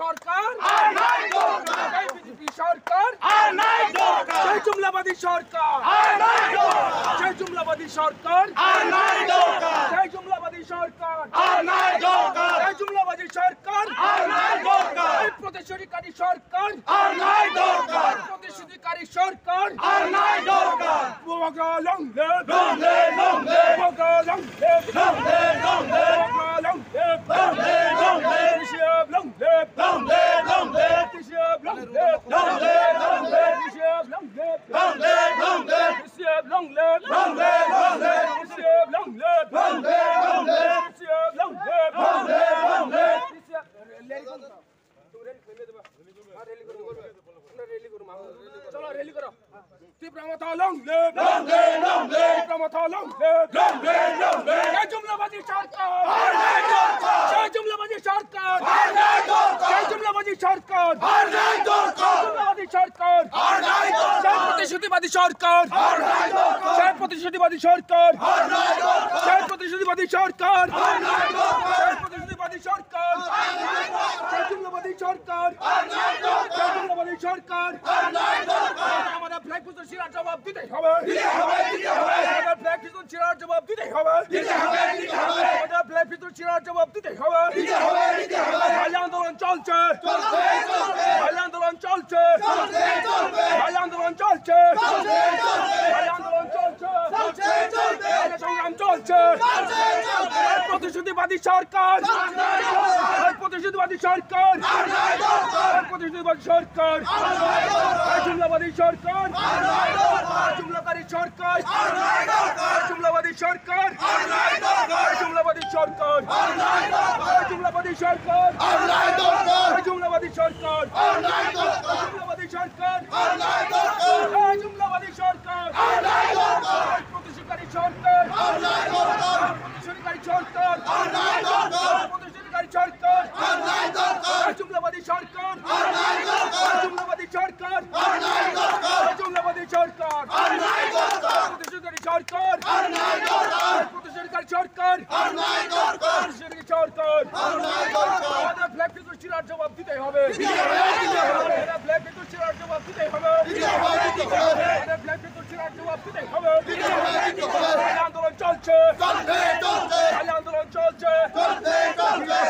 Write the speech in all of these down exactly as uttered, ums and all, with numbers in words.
সরকার আর নাই দরকার। জয় বিজেপি সরকার আর নাই দরকার। জয় জুমলাবাদী সরকার আর নাই দরকার। জয় জুমলাবাদী সরকার আর নাই দরকার। জয় জুমলাবাদী সরকার আর নাই দরকার। জয় জুমলাবাদী সরকার আর নাই দরকার। এই প্রতিশ্রুতিকারী সরকার আর নাই দরকার। এই প্রতিশ্রুতিকারী সরকার আর নাই দরকার। Wagga long live! Long live, long live! Wagga long live! Long live, long live! Wagga long live! Long live, long live! T C F long live! Long live, long live! T C F long live! Long live, long live! T C F long live! Long live, long live! T C F long live! Long live, long live! T C F long live! Long live, long live! T C F long live! Long live, long live! T C F Rally করো। হ্যাঁ, rally করো। আমরা rally করো, মামা। চলো, rally করো। তীব্র মথা long live! Long live, long live! তীব্র মথা long live! Long live, long live! জয় জুমলাবাদী সরকার! আর নাই দরকার! জয় জুমলাবাদী সরকার! আর নাই দরকার! জয় জুমলাবাদী সরকার! আর নাই দরকার! জয় জুমলাবাদী সরকার! আর নাই দরকার! জয় প্রতিশ্রুতিবাদী সরকার! আর নাই দরকার! জয় প্রতিশ্রুতিবাদী সরকার! আর নাই দরকার! জয় প্রতিশ্রুতিবাদী সরকার! আর নাই দরকার! জয় প্রতিশ্রুতিবাদী সরকার! জয় জুমলাবাদী সরকার! জয় জুমলাবাদী সরকার! আমাদের flag hoisting শিরার জবাব দিতেই হবে। আমাদের flag hoisting শিরার জবাব দিতেই হবে। আমাদের flag hoisting শিরার জবাব দিতেই হবে। ভাই আন্দোলন চলছে। ভাই আন্দোলন চলছে। ভাই আন্দোলন চলছে। ভাই আন্দোলন চলছে। সংগ্রাম চলছে। এই প্রতিশ্রুতিবাদী সরকার, এই প্রতিশ্রুতিবাদী সরকার, এই প্রতিশ্রুতিবাদী সরকার, এই জুমলাবাদী সরকার, এই জুমলাকারী সরকার, এই জুমলাবাদী সরকার, এই জুমলাবাদী সরকার, এই জুমলাবাদী সরকার, এই জুমলাবাদী সরকার, এই জুমলাবাদী সরকার, এই জুমলাবাদী সরকার, এই প্রতিশ্রুতিকারী সরকার, প্রতিশ্রুতিকারী সরকার, প্রতিশ্রুতিকারী সরকার, জুমলাবাদী সরকার, জুমলাবাদী সরকার, জুমলাবাদী সরকার, প্রতিশ্রুতিকারী সরকার, প্রতিশ্রুতিকারী সরকার, প্রতিশ্রুতিকারী সরকার, আমাদের flag চিরার জবাব দিতে হবে। দিতে হবে, দিতে হবে। এরা flag বিদ্যুৎ চিরার জবাব দিতে হবে। দিতে হবে, দিতে হবে। এরা flag বিদ্যুৎ চিরার জবাব দিতে হবে। দিতে হবে, দিতে হবে। এই আন্দোলন চলছে। চলবে, চলবে। এই আন্দোলন চলছে। চলবে, চলবে।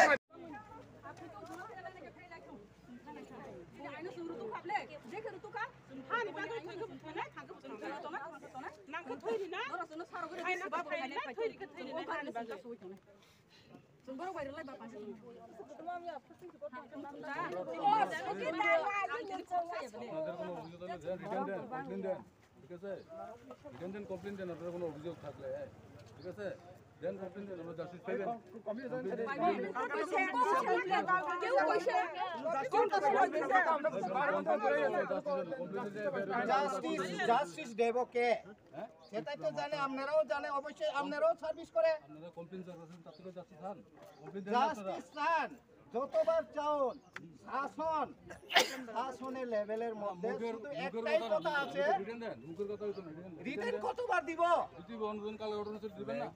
আপনাদের কোনো অভিযোগ থাকলে দেন, রিটেন দেন, কমপ্লেন দেন। ঠিক আছে, রিটেন দেন, কমপ্লেন দেন আপনাদের কোনো অভিযোগ থাকলে, হ্যাঁ, ঠিক আছে, দেন কমপ্লেন দেন, আমরা জাস্টিস পাইবেন। জাস্টিস, জাস্টিস দেব কে? হ্যাঁ? সেটাই তো জানে, আপনারাও জানে, অবশ্যই আপনারাও সার্ভিস করে। আপনারা কমপ্লেন জাস্টিস চান, কমপ্লেন দেন আপনারা। জাস্টিস চান, যতবার চান, শাসন, শাসনের লেভেলের মধ্যে মুখের, শুধু মুখের একটাই কথা কথা বলুন, আছে, রিটেন দেন, মুখের কথা হইতো না, রিটেন দেন। রিটেন কতবার দিব? যদি বন্ধ কালে অর্ডার দিবেন না।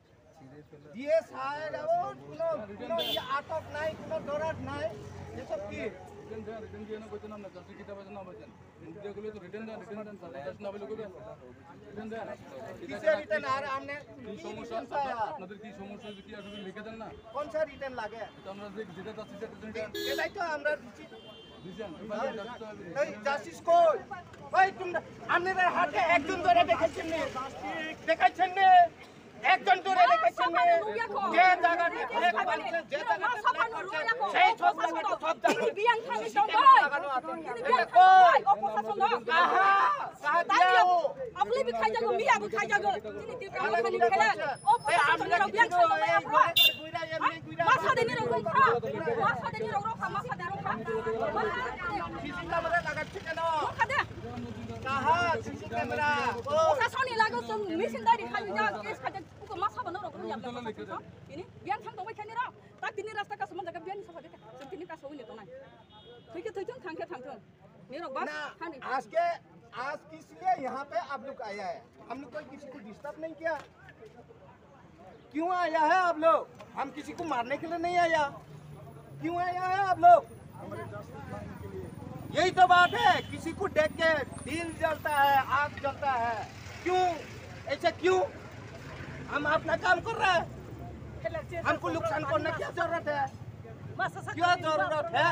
দিয়ে সাহেব, ও কোনো, কোনো ইয়ে আটক নাই, কোনো ডরার নাই, এসব কি? রিটেন দেন, রিটেন দিয়ে না বলছেন আমরা, জাস্টিস কিতাব আছে না বলছেন? মুখ দিয়ে গুলো তো রিটেন দেন, রিটেন দেন, স্যার, জাস্টিস না বলে কইবেন? রিটেন দেন। কিসের রিটেন? আর আপনি কি সমস্যা? আপনাদের কি সমস্যা হয়েছে? কি আসলে লিখে দেন না? কোন স্যার রিটেন লাগে? তো আমরা যে যেটা চাচ্ছি সেটা রিটেন দেন। এটাই তো আমরা দিচ্ছি। দিছেন? এই জাস্টিস কই? ভাই, তোমরা, আপনাদের হাতে একজন ধরে দেখাচ্ছেন নি? দেখাচ্ছেন নি? একজন ধরে দেখাচ্ছেন নি? যে জায়গাটা ফ্ল্যাগ মারছে, যে জায়গাটা ফ্ল্যাগ মারছে, সেই সব জায়গাটা, সব জায়গাটা লাগানো আছে। এটা কই? আহা, কাহা দিয়া ও? Masa de ni rok rokha, masa de rokha. Rokha de. Kaha, C C camera. Masa soni lago song, machine dari khayu ja, case khaja, uko masa bano rok ya. Ini, biang thang tongbai khani rok. Tak tini rasta ka suman jaga biang sa phade. Tini ka sawini tonai. Thoi khe thoi thung, thang khe thang thung. Ni rok bas, na, khani. Aaj ke, aaj kis liye yahan pe aap log aaya hai? हम लोग कोई किसी को डिस्टर्ब नहीं किया। क्यों आया है आप लोग? हम किसी को मारने के लिए नहीं आया। क्यों आया है आप लोग? यही तो बात है, किसी को देख के दिल जलता है, आँख जलता है। क्यों? ऐसा क्यों? हम अपना काम कर रहा है, हमको नुकसान करना क्या जरूरत है? क्या जरूरत है?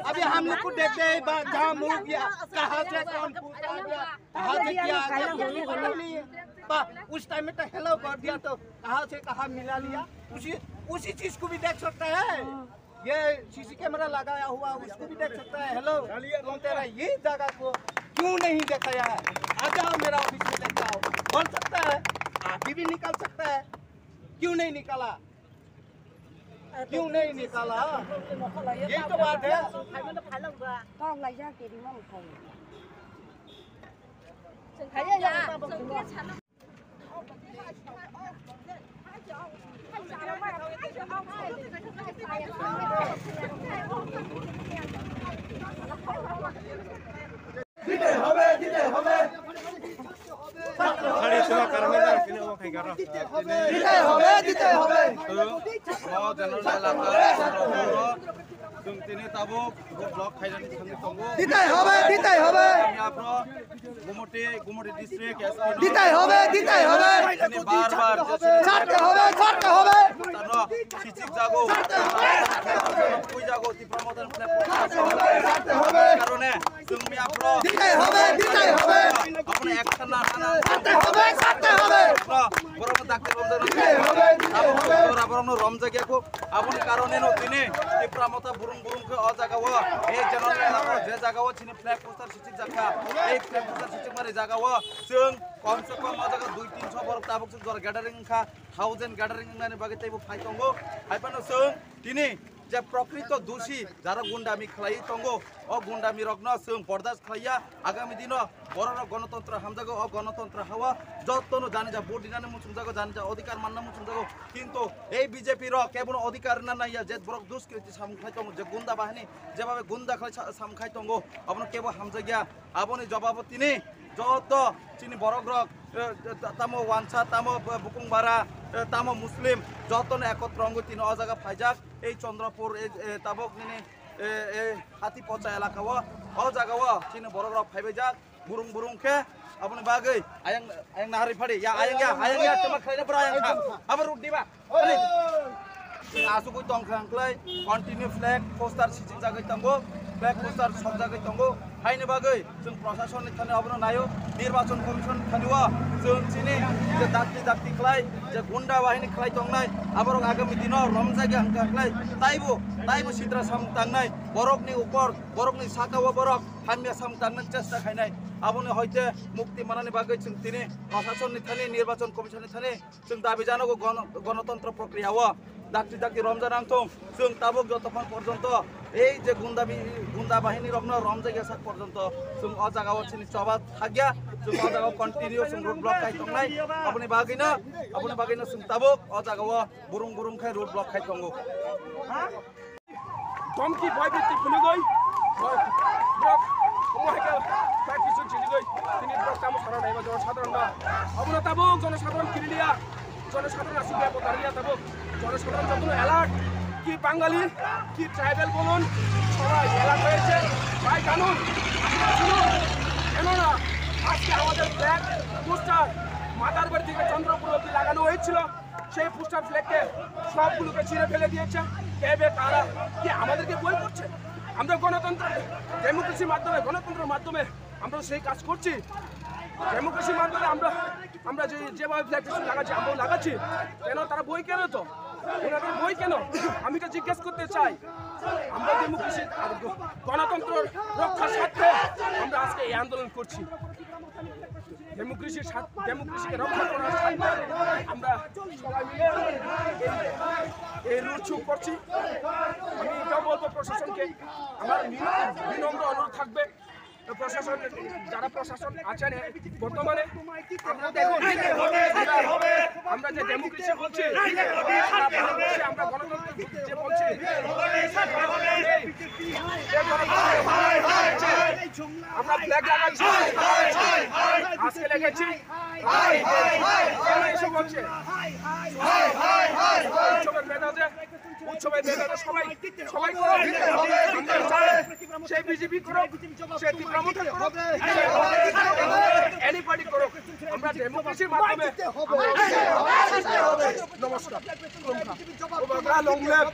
अभी हम लोग को देखते हैं, बा-, जाम हो गया, कहाँ से कौन फूट आ गया, कहाँ से क्या आ गया, कुछ पता नहीं है। बा-, उस टाइम में तो हेलो कर दिया, तो कहाँ से कहाँ मिला लिया, उसी, उसी चीज को भी देख सकता है। ये सीसी कैमरा लगाया हुआ, उसको भी देख सकता है। हेलो, तुम तेरा ये जगह को क्यों नहीं दिखाया है? आ जाओ, मेरा ऑफिस में लेके आओ। बोल सकता है, अभी भी निकल सकता है। क्यों नहीं निकाला? क्यों नहीं निकाला? यही तो बात है। দিতে হবে, দিতে হবে। Hello. O general elaka, chwng tini tabuk road block khainani thangwi tongo. দিতে হবে, দিতে হবে। Tini aphro Gumoti, Gumoti district S P no দিতে হবে, দিতে হবে। Tini bar bar ছাড়তে হবে, ছাড়তে হবে। Tano sichik jago. Pui jago Tipra Motha ni flag. ছাড়তে হবে, ছাড়তে হবে। Karone. দিতে হবে, দিতে হবে। Aboni action na, na, na. ছাড়তে হবে, ছাড়তে হবে। Borok no dakti romjak na. দিতে হবে, দিতে হবে। Abo jora borok no romjak ya kho. Aboni karone no tini Tipra Motha burung burung khe o jaga o, ei general elaka o je jaga o chini flag poster sichik jakha, ei flag poster sichik mani jaga o chwng kom se kom o jaga dui tinso borok tabuk se jora gathering wngkha, thousand gathering wngnani bagwi teibo phai tongo. Hai phano chwng tini je prokrito dusi, jara gundami khlaiwi tongo, o gundami rokno chwng bordas khlaiya. Agami dino bororok gonotontro hamjago, o gonotontro hao jotono janija vote dinani muchungjago, janija odhikar manna muchungjago. Kintu ei B J P rok kebono odhikar rwna naiya, je borok duskriti samung khai tongo, je gunda bahini jebabe gunda khlai sa-, samung khai tongo, abono kebo hamjakya. Aboni jobabo tini joto chini borok rok, eh, ta-, tamo wansa, tamo, eh, bukung bara, eh, tamo Muslim, jotono ekotro wngwi tini o jaga phaijak. Ei Chandrapur, ei, eh, tabuk nini, eh, eh, Hati Pocha elaka o, o jaga o chini borok rok phaibaijak, burung burung khe, aboni bagwi ayang, ayang nahari phadi, ya, ayang ya, ayang ya, tama khlaina bwrwi ayang kha, abo ruk diba? Ani. Chwng asugwi tong kha hwnkhlai, continue flag poster siching jagwi tongo, flag poster sokjagwi tongo. Haini bagwi chwng proshasonni thani obono naio, nirbachon commission thani o chwng chini je dakti dakti khlai, je gunda bahini khlai tongnai, aborok agami dino romjagya hwnkha hwnkhlai, taibo, taibo sitra samung tangnai, borokni upor, borokni saka o borok hamya samung tangnani chesta khainai. Aboni hoite mukti manani bagwi chwng tini proshasonni thani, nirbachon commission ni thani chwng dabi janogo gono-, gonotontro prokriya o dakti dakti romja nang thung. Chwng tabuk jotokhon porjonto ei je gunda bi-, gunda bahini rokno romjak ya sak porjonto chwng o jaga o chini choba thakya, chwng o jaga o continue chwng road block khai tongnai. Aboni bagwino, aboni bagwino chwng tabuk o jaga o burung burung khai road block khai tongo. Dhomki, bhoy bhitti phunugwi, bhoy, borok omo hai khe bai kisu chirigwi tini borok tamo sana naiba jonosadharon no. Obono tabuk jonosadharon kiriliya, jonosadharon aswk bepar liya tabuk. Jonosadharon jotono alert, ki Bangali, ki tribal bolun, sobai alert hoyese, bhai kanun, শুনুন, কেননা আজকে আমাদের flag poster Matarbari থেকে চন্দ্রপুর অব্দি লাগানো হয়েছিল। সেই পোস্টার ফ্ল্যাগকে সবগুলোকে ছিঁড়ে ফেলে দিয়েছে। কে বে কারা? কি আমাদেরকে বই করছে? আমরা গণতন্ত্র, ডেমোক্রেসির মাধ্যমে, গণতন্ত্রের মাধ্যমে আমরা সেই কাজ করছি। ডেমোক্রেসির মাধ্যমে আমরা, আমরা যে, যেভাবে ফ্ল্যাগ লাগাচ্ছি, আমরাও লাগাচ্ছি। কেন তারা বই কেন তো? ওনাদের বই কেন? আমি তো জিজ্ঞেস করতে চাই। আমরা ডেমোক্রেসি আর গ-, গণতন্ত্র রক্ষার স্বার্থে আমরা আজকে এই আন্দোলন করছি। ডেমোক্রেসির স্বার্থ, ডেমোক্রেসিকে রক্ষা করার স্বার্থে আমরা সবাই মিলে এই, এই রোড শো করছি। আমি এটাও বলবো প্রশাসনকে, আমার বিন-, বিনম্র অনুরোধ থাকবে, তো প্রশাসন, যারা প্রশাসন আছেন বর্তমানে, আমরা দেখুন, আমরা, আমরা যে ডেমোক্রেসি বলছি, সারা ভারতবর্ষে আমরা গণতন্ত্র যে বলছি, এই, এই গণতন্ত্র আমরা ফ্ল্যাগ লাগাচ্ছি, আজকে লেগেছি, এসব হচ্ছে। উৎসবের মেজাজে, সবাই বেকার, সবাই, সবাই করো। সেই বিজেপি করো, সেই ত্রিপুরা মথা করো, এনিবডি করো। আমরা ডেমোক্রেসির মাধ্যমে। নমস্কার। Long live।